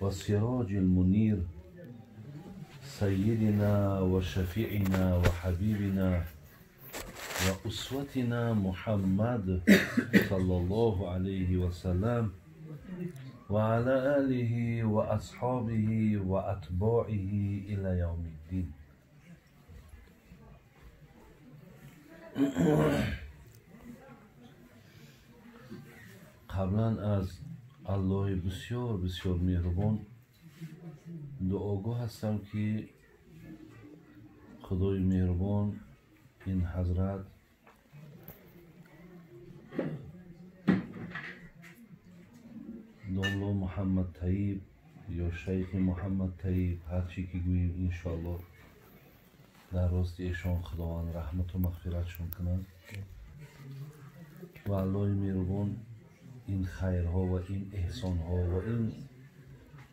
والسراج المنير سيدنا وشفيعنا وحبيبنا وأسوتنا محمد صلى الله عليه وسلم وعلى آله وأصحابه وأتباعه إلى يوم الدين. قبلا از الله بسیار بسیار مهربان دعاگو هستم که خدای مهربان این حضرت داملا محمد طیب یا شیخ محمد طیب هرچی که گوییم انشالله در راست ایشان خداوند رحمت و مغفرتشون کنند و الله مهربان این خیرها و این احسانها و این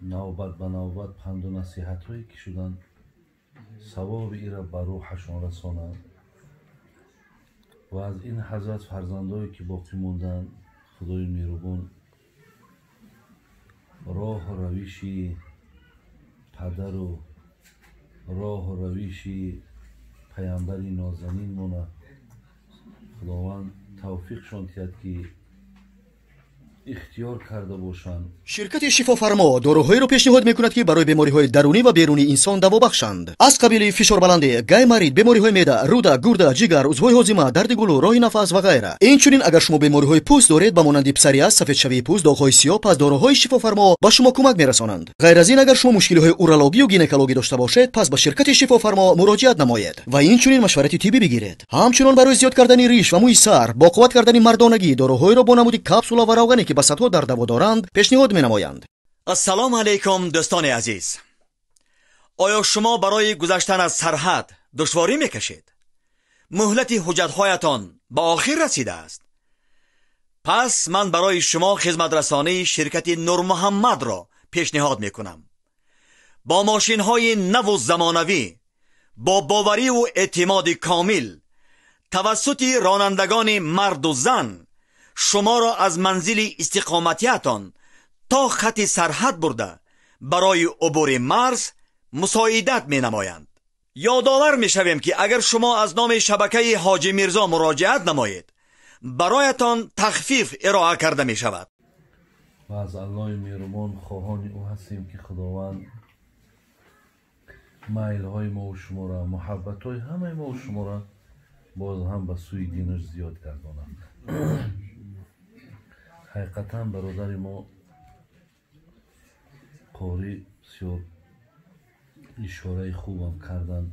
نوبت به نوبت پند و نصیحت هایی که شدند ثواب ای را به روحشان رسانند و از این حضرت فرزندهایی که باقی موندند خدای مهربان راه و رویشی پدر و راه و رویشی پیامبری نازنین مونه خداوند توفیقشان دهد که اختیار کرده باشند. شرکت شفافرما доруҳоеро пешниҳод мекунад, ки барои бемориҳои дарунӣ ва берунии инсон даво бахшанд, аз қабили фишорбаландӣ, гайморит, бемориҳои меъда, руда, гурда, ҷигар, узвҳои ҳозима, дарди гулӯ, роҳи нафас ва ғайра. Инчунин агар шумо бемориҳои пӯст доред, ба монанди псориаз, сафедшавии пӯст, доғҳои сиёҳ, пас доруҳои шифофармо ба шумо кӯмак мерасонанд. Ғайр аз ин, агар шумо мушкилиҳои урологию гинекологӣ дошта бошед, пас ба ширкати шифофармо муроҷиат намоед ва инчунин машварати тиббӣ бигиред. Ҳамчунон барои зиёд кардани риш ва мӯи сар, бо қувват кардани мардонагӣ доруҳоеро бо намуди капсула ва равғане ки ба садҳо дард даво доранд пешниҳод менамоянд. Ассалому алайкум, дӯстони азиз. Оё шумо барои гузаштан аз сарҳад душворӣ мекашед? Муҳлати ҳуҷҷатҳоятон ба охир расидааст? Пас ман барои шумо хизматрасонии ширкати Нурмуҳаммадро пешниҳод мекунам. Бо мошинҳои наву замонавӣ, бо бовариву эътимоди комил, тавассути ронандагони марду зан шуморо аз манзили истиқоматиятон то хати сарҳад бурда барои убури марз мусоидат менамоянд. Ёдовар мешавем, ки агар шумо аз номи шабакаи Ҳоҷи Мирзо муроҷиат намоед, бароятон тахфиф ироа карда мешавад. و از الله مهربان خواهان او هستیم که خداوند میل‌های ما و شما را، محبت‌های همه ما و شما را باز هم به سوی دینش زیاد گردانند. حقیقتا برادر ما قاری بسیار اشاره خوبم کردن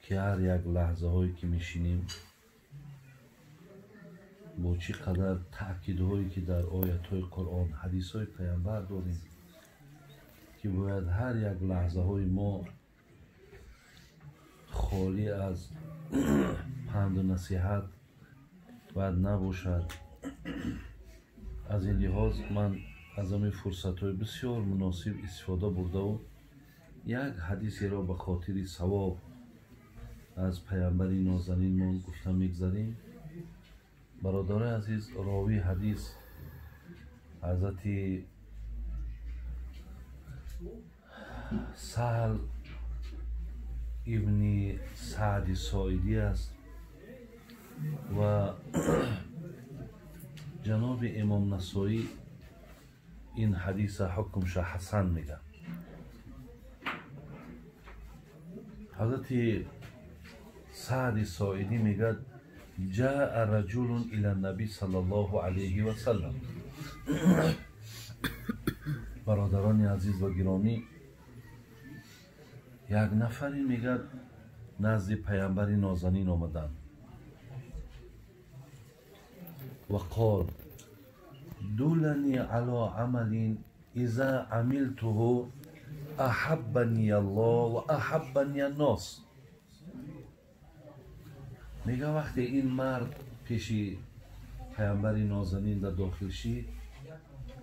که هر یک لحظه هایی که میشینیم با چی قدر تأکیدهایی که در آیت های قرآن، حدیث های پیامبر داریم که باید هر یک لحظه های ما خالی از پند و نصیحت باید نباشد. از این لحاظ من از همین فرصت های بسیار مناسب استفاده برده و یک حدیثی را به خاطر ثواب از پیامبر نازنین ما گفته میگذاریم. برادران عزیز، راوی حدیث حضرت سهل ابن سعد ساعدی است و جناب امام نسائی این حدیث حکمش حسن میگه. حضرت سعد ساعدی میگه جاء رجل الى النبی صلی الله علیه و سلم. برادران عزیز و گرامی، یک نفری میگه نزد پیامبر نازنین آمدند و قال دلني على عمل اذا عملته احبني الله و احبني الناس. میگه وقتی این مرد پیشی پیامبر نازنین در داخل شید،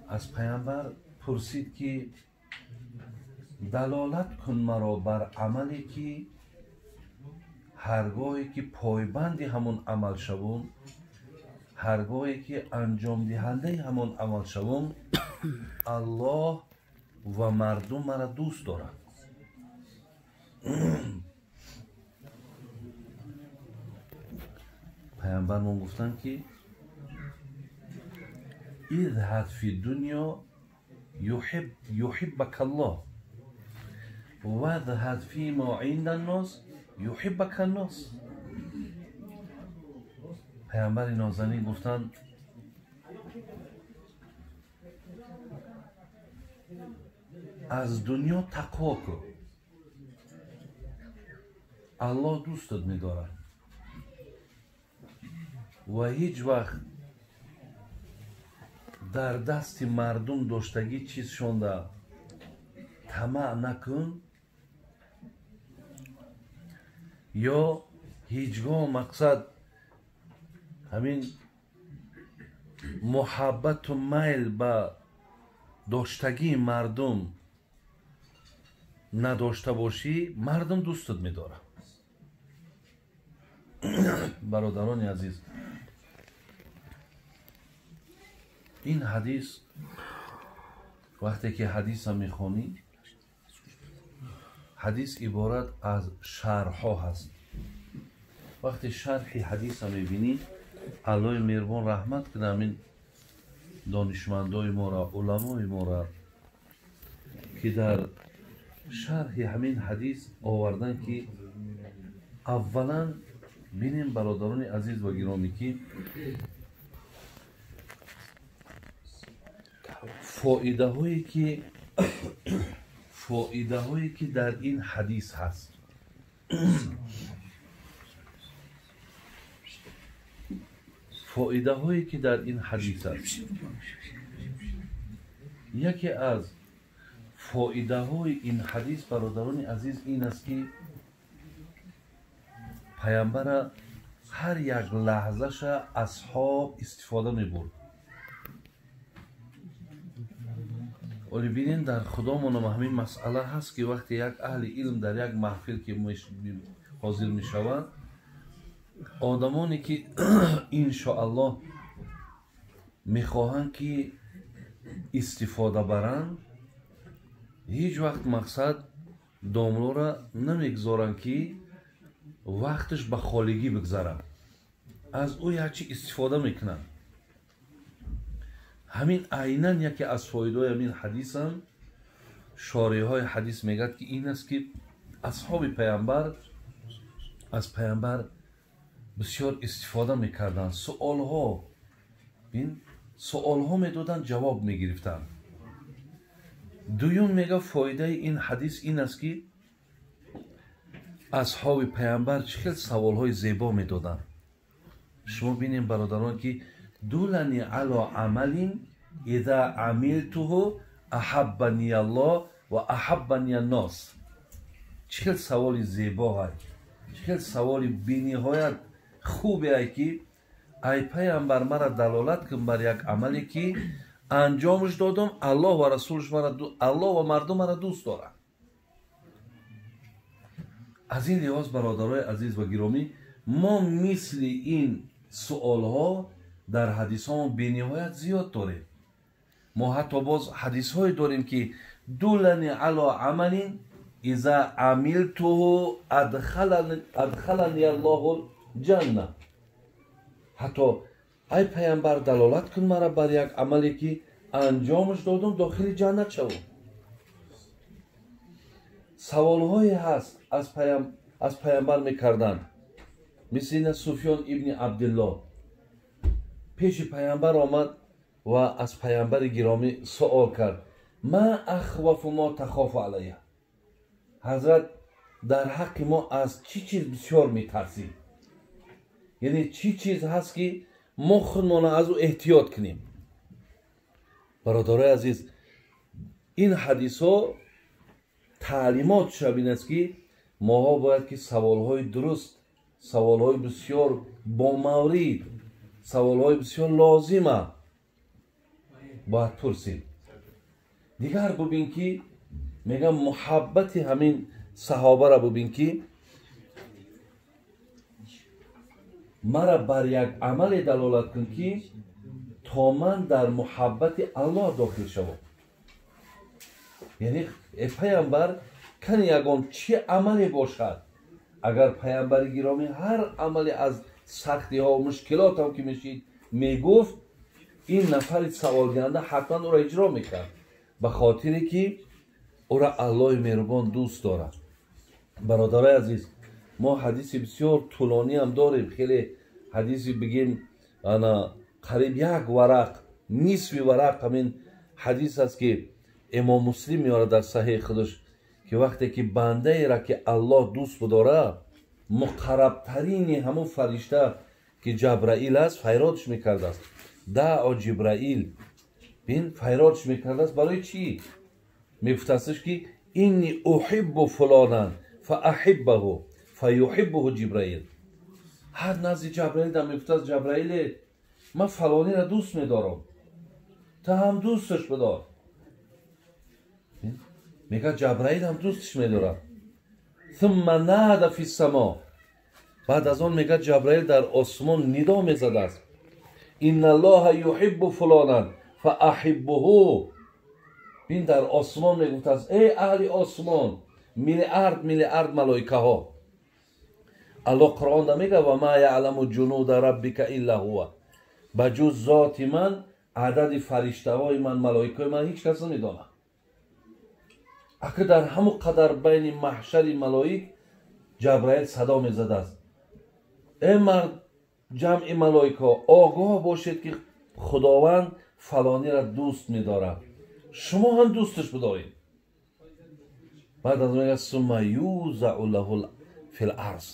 از پیامبر پرسید که دلالت کن مرا بر عملی که هرگاهی که پایبند همون عمل شوم، هرگاهی که انجام دهنده همون عمل شوم، الله ва мардум мара дӯст доранд. Паямбармон гуфтанд, ки изҳад фи дунё юҳиббака Аллоҳ вазҳад фима инда ннос юҳиббака ннос. Паямбари нозанин гуфтанд, аз дунё тақво кун, Аллоҳ дӯстат медорад ва ҳеҷ вақт дар дасти мардум доштагӣ чизшонда тамаъ накун ё ҳеҷ гоҳ мақсад ҳамин муҳаббату майл ба доштагии мардум надошта бошӣ, мардум дӯстат медорад. Бародарони азиз, ин ҳадис вақте ки ҳадиса мехонӣ, ҳадис иборат аз шарҳҳо ҳаст. Вақте шарҳи ҳадиса мебинӣ, Аллоҳи меҳрубон раҳмат кунад ҳамин донишмандои моро, уламои моро, ки дар шарҳи ҳамин ҳадис овардан, ки аввалан бинем, бародарони азиз ва гиромӣ, ки фоидаҳое ки дар ин ҳадис ҳаст. Фоидаҳое ки дар ин ҳадис аст, яке аз фоидаҳои ин ҳадис, бародарони азиз, ин аст, ки паямбара ҳар як лаҳзаша асҳоб истифода мебурд. Оли бинем, дар худомонам ҳамин масъала ҳаст, ки вақте як аҳли илм дар як маҳфил ки ҳозир мешаванд, одамоне ки иншоаллоҳ мехоҳанд ки истифода баранд, ҳеҷ вақт мақсад домлоро намегузоранд, ки вақташ ба холигӣ бигзарад, аз ӯ якчи истифода мекунанд. Ҳамин айнан яке аз фоидаҳои ҳамин ҳадисам, шориҳои ҳадис мегӯяд, ки ин аст, ки асҳоби паямбар аз паямбар бисёр истифода мекарданд. Суолҳо суолҳо медоданд, ҷавоб мегирифтанд. Дуюм мега, фоидаи ин ҳадис ин аст, ки асҳоби паямбар чӣ хел саволҳои зебо медоданд. Шумо бинем, бародарон, ки дулани ало амалин иза амилтуҳу аҳаббани Аллоҳ ва аҳаббани аннос. Чӣ хел саволи зебо ҳай, чӣ хел саволи бениҳоят хубе ай, ки ай паямбар мара далолат кун бар як амале, ки анҷомш додум, Аллоҳ ва расулш мара, Аллоҳ ва мардум мара дӯст доранд. Аз ин лиҳоз, бародарои азиз ва гиромӣ, мо мисли ин суолҳо дар ҳадисҳомо бениҳоят зиёд дорем. Мо ҳатто боз ҳадисҳое дорем, ки дулани ало амалин иза амилтуҳу адхалани Аллоҳу ҷанна. Ҳатто ай паямбар далолат кун мара бар як амале, ки анҷомш додум, дохили ҷаннат шавам. Саволҳое ҳаст аз паямбар мекарданд, мисли ина Суфён ибни Абдиллоҳ пеши паямбар омад ва аз паямбари гиромӣ суол кард: ма ахвафу мо тахофу алайя, ҳазрат, дар ҳаққи мо аз чӣ чиз бисёр метарсӣ? Яъне чӣ чиз ҳаст, ки мо худмона аз ӯ эҳтиёт кунем? Бародарои азиз, ин ҳадисҳо таълимот шаб ин аст, ки моҳо бояд ки саволҳои дуруст, саволҳои бисёр бомаврид, саволҳои бисёр лозима бояд пурсем. Дигар бубин, ки мегам муҳаббати ҳамин саҳобара бубин, ки мара бар як амале далолат кун, ки то ман дар муҳаббати Аллоҳ дохил шавам. Яъне паямбар кани ягон чӣ амале бошад, агар паямбари гиромӣ ҳар амале аз сахтиҳо мушкилотам ки мешид мегуфт, ин нафари саволдиҳанда ҳатман ӯро иҷро мекард, ба хотире ки ӯро Аллоҳи меҳрубон дӯст дорад. Бародарои азиз, мо ҳадиси бисёр тӯлониам дорем, хеле ҳадиси бигем ана қариб як варақ, нисфи варақ ҳамин ҳадис аст ки имом Муслим меорад дар саҳеҳи худаш, ки вақте ки бандаеро ки Аллоҳ дӯст бидорад, муқаррабтарини ҳамун фаришта ки Ҷабраил аст файродш мекардааст. Даъо Ҷибраил, бин файродш мекардааст. Барои чӣ? Мегуфтастш ки инни уҳиббу фулонан фаахиббаҳу фаюҳиббуҳу Ҷибраил. Ҳар назди Ҷабраил дам мегуфтааст: Ҷабраиле, ман фалониро дӯст медорам, ту ҳам дӯсташ бидор. Мегӯяд Ҷабраил ҳам дӯсташ медорад. Сумма нада фи само, баъд аз он мегӯяд Ҷабраил дар осмон нидо мезадааст: инналлоҳа юҳиббу фулонан фаахиббуҳу. Бин дар осмон мегуфтааст: эй аҳли осмон, миллиард миллиард малоикаҳо. Аллоҳ Қуръонда мегӯяд: ва ма яъламу ҷунуда раббика илла ҳува. Ба ҷуз зоти ман адади фариштаҳои ман, малоикаҳои ман ҳеҷ кас намедонад. Ака дар ҳамон қадар байни маҳшари малоик Ҷабраил садо мезадааст: эй мард ҷамъи малоикаҳо, огоҳ бошед ки Худованд фалониро дӯст медорад, шумо ҳам дӯсташ бидоред. Баъд аз он мегӯяд: сумма юзау лаҳу фил арз.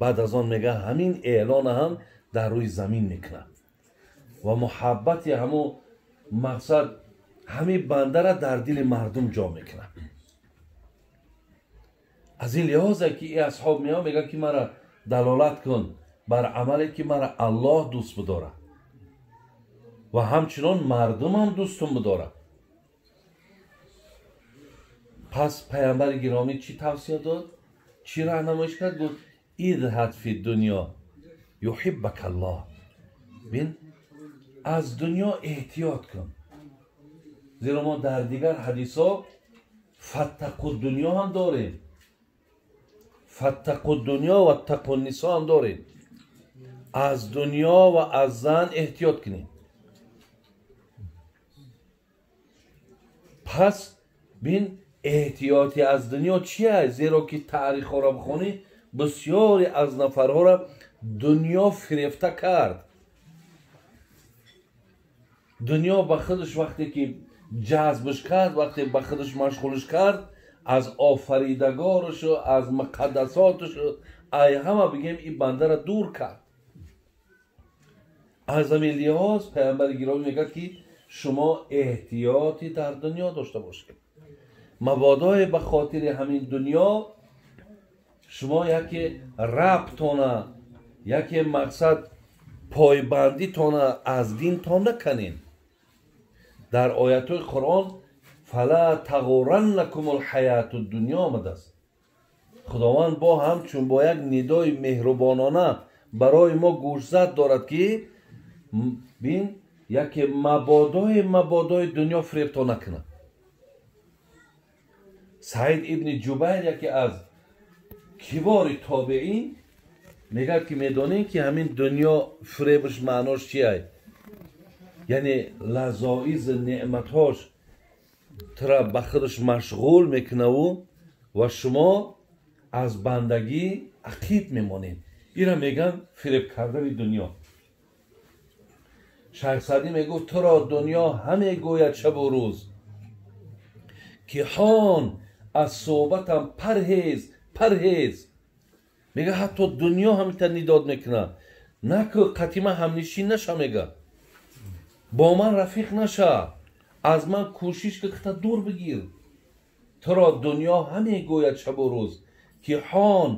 Баъд аз он мегӯяд ҳамин эълона ҳам дар рӯи замин мекунад ва муҳаббати ҳамун мақсад ҳамин бандара дар дили мардум ҷо мекунад. Аз ин лиҳозе ки ин асҳоб меояд, мегӯяд ки мара далолат кун бар амале ки мара Аллоҳ дӯст бидорад ва ҳамчунон мардумам дӯстум бидорад. Пас паямбари гиромӣ чӣ тавсия дод? Чӣ раҳнамоиш кард? Гуфт: идҳад фи дунё юҳиббака Аллоҳ. Бин, аз дунё эҳтиёт кун, зеро мо дар дигар ҳадисҳо фаттақу дунё ҳам дорем, фаттақу дунё ва тақу нисо ҳам дорем. Аз дунё ва аз зан эҳтиёт кунем. Пас бин, эҳтиёти аз дунё чи аст? Зеро ки таърихҳоро бихонӣ, бисёре аз нафарҳоро дунё фирефта кард. Дунё ба худаш вақте ки ҷазбш кард, вақте ба худаш машғулш кард, аз офаридагорашу аз муқаддасоташу ай ҳама бигем ин бандара дур кард. Аз ҳамин лиҳоз паямбари гиромӣ мегӯяд ки шумо эҳтиёти дар дунё дошта бошед, мабодое ба хотири ҳамин дунё шумо яке рабтона, яке мақсад пойбандитона аз динтон наканед. Дар оятҳои Қуръон фала тағураннакум алҳаяту дунё омадааст. Худованд бо ҳамчун бо як нидои меҳрубонона барои мо гӯшзад дорад ки бин, яке мабодои дунё фиребтон накунад. Саид ибни Ҷубайр, яке аз кибори тобеин, мегӯяд ки медонем ки ҳамин дунё фиребш маънош чи ай? Яъне лазоиз неъматҳош тура ба худаш машғул мекунаву ва шумо аз бандагӣ ақиб мемонед. Ира мегӯянд фиреб кардани дунё. Шайх Саъдӣ мегуфт: туро дунё ҳаме гӯяд шабу рӯз, ки ҳон аз суҳбатам парҳез парҳез. Мега ҳатто дунё ҳамита нидод мекунад: наку қатима ҳамнишин наша, мега бо ман рафиқ наша, аз ман кӯшиш ки хита дур бигир. Туро дунё ҳаме гӯяд шабу рӯз, ки ҳон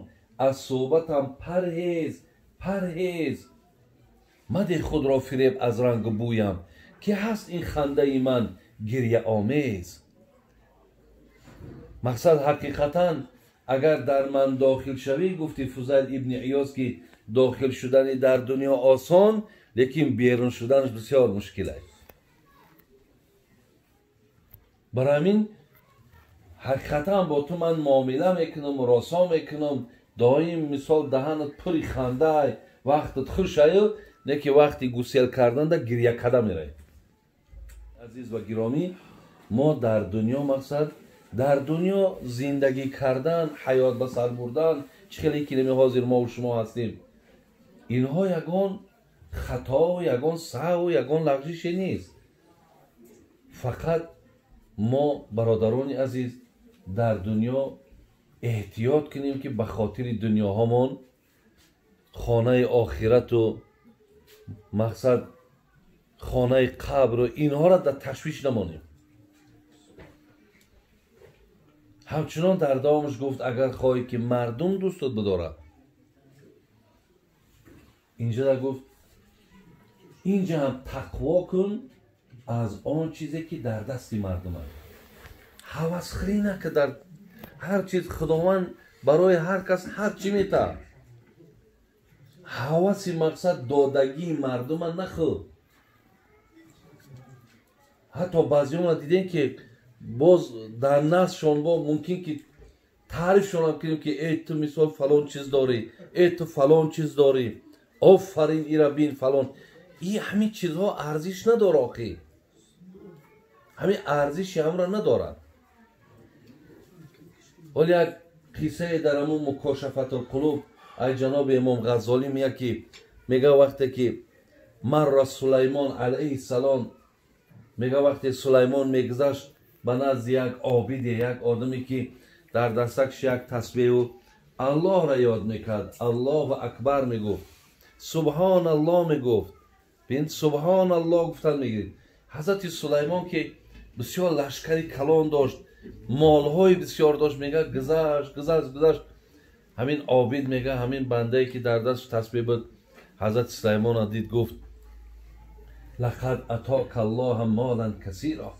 аз суҳбатам парҳез парҳез. Мадеҳ худро фиреб аз рангу бӯям, ки ҳаст ин хандаи ман гирьяомез. Мақсад ҳақиқатан агар дар ман дохил шавӣ, гуфти Фузайл ибни Иёз, ки дохил шудани дар дунё осон, лекин берун шуданаш бисёр мушкил аст. Барои ҳамин Ҳақиқатан бо ту ман муомила мекунам, росо мекунам, доим мисол даҳанат пури хандай, вақтат хушаю, не ки вақти гусел карданда гиря када меравӣ. Азиз ва гиромӣ, мо дар дунё мақсад дар дунё зиндагӣ кардан, ҳаёт ба сар бурдан, чӣ хеле ки ҳозир мо шумо ҳастем, инҳо ягон хато, ягон саҳву, ягон лағжише нест. Фақат мо бародарони азиз дар дунё эҳтиёт кунем, ки ба хотири дунёҳомон хонаи охирату мақсад хонаи қабру инҳоро дар ташвиш намонем. Ҳамчунон дар давомаш гуфт, агар хоҳӣ ки мардум дӯстот бидорад, инҷа гуфт инҷа ҳам тақво кун аз он чизе ки дар дасти мардум аст. Ҳавасхӯрӣ нака дар ҳар чиз. Худованд барои ҳар кас ҳар чӣ метаҳад. Ҳаваси мақсад додагии мардума нахӯр. Ҳатто баъзеонро дидем ки боз дар наздшон бо мумкин ки таърифшонам кунем ки эй ту мисол фалон чиз дорӣ, эй ту фалон чиз дорӣ, офарин ира бин фалон. И ҳамин чизҳо арзиш надорад охи. Ҳамин арзиши ҳамро надорад. Ҳол як қиссае дар ҳамун Мукошафатулқулуб ай ҷаноби имом Ғаззолӣ меяд ки мега вақте ки марра Сулаймон алайҳиссалом, мега вақте Сулаймон мегузашт ба назди як обиде, як одаме ки дар дастакш як тасбеҳу Аллоҳро ёд мекард, Аллоҳу акбар мегуфт, субҳоналлоҳ мегуфт. Бин, субҳоналлоҳ гуфтан мегирид. Ҳазрати Сулаймон ки бисёр лашкари калон дошт, молҳои бисёр дошт, мега гузашт, гузашт, гузашт. Ҳамин обид мега ҳамин бандае ки дар дастш тасбеҳ буд, ҳазрати Сулаймонро дид, гуфт лақад атока Аллоҳа молан касира.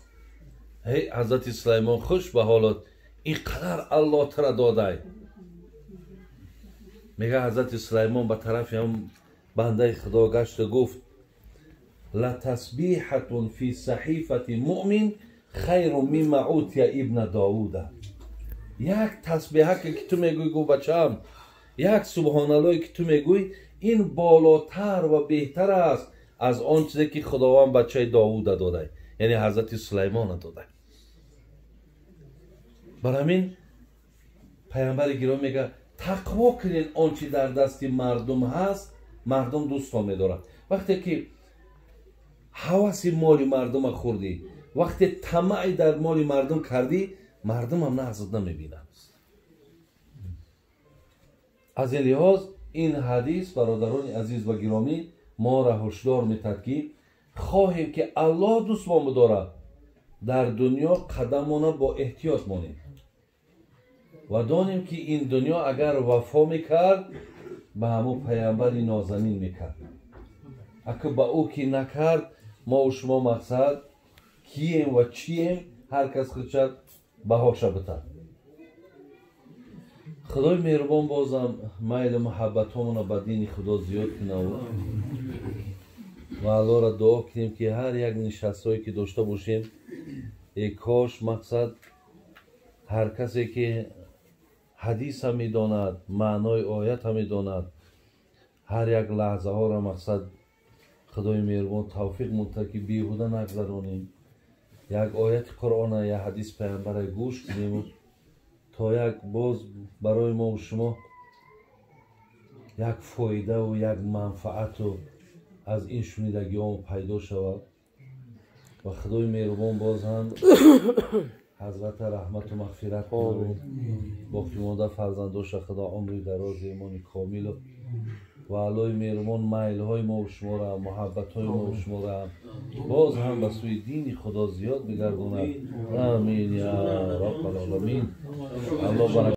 Эй ҳазрати Сулаймон, хуш ба ҳолат, ин қадар Аллоҳ тура додай. Мега ҳазрати Сулаймон ба тарафи ҳам бандаи Худо гашту гуфт латасбиҳатун фи саҳифати муъмин хайру мимма утия ибна Довуда. Як тасбиҳаке ки ту мегӯй, гуфт бачаам, як субҳоналлоҳе ки ту мегӯй, ин болотар ва беҳтар аст аз он чизе ки Худованд бачаи Довуда додай, яъне ҳазрати Сулаймона додай. Бар ҳамин паямбари гиромӣ мега тақво кунед он чи дар дасти мардум ҳаст, мардум дӯстон медорад. Вақте ки ҳаваси моли мардума хӯрдӣ, вақте тамаъи дар моли мардум кардӣ, мардумам нағзат намебинад. Аз ин лиҳоз ин ҳадис, бародарони азиз ва гиромӣ, моро ҳушдор метад ки хоҳем ки Аллоҳ дӯстмон бидорад, дар дунё қадамона бо эҳтиёт монем ва донем ки ин дунё агар вафо мекард, ба ҳамун паямбари нозанин мекард. Ака ба ӯ ки накард, мо шумо мақсад кием ва чием, ҳар кас худшад баҳоша битад. Худои меҳрубон бозам майлу муҳаббатҳомонро ба дини Худо зиёд кунаву ва Аллоҳро дуо кунем ки ҳар як нишастҳое ки дошта бошем, э кош мақсад ҳар касе ки ҳадиса медонад, маънои оята медонад, ҳар як лаҳзаҳоро мақсад Худои меҳрубон тавфиқ мунта ки беҳуда нагзаронем, як ояти Қуръона, як ҳадис паямбара гӯш кунем то як боз барои мо шумо як фоидаву як манфаату аз ин шунидагиҳо пайдо шавад. Ва Худои меҳрубон боз ҳам ҳазрата раҳмату мағфират кунад, боқимонда фарзандоша Худо умри дароз, имони комилу ва Аллоҳи меҳрубон майлҳои мо шуморо, муҳаббатҳои мо шуморо боз ҳам ба сӯи дини Худо зиёд бигардонад. Амин я раббал оламин. Аллоҳ баракат.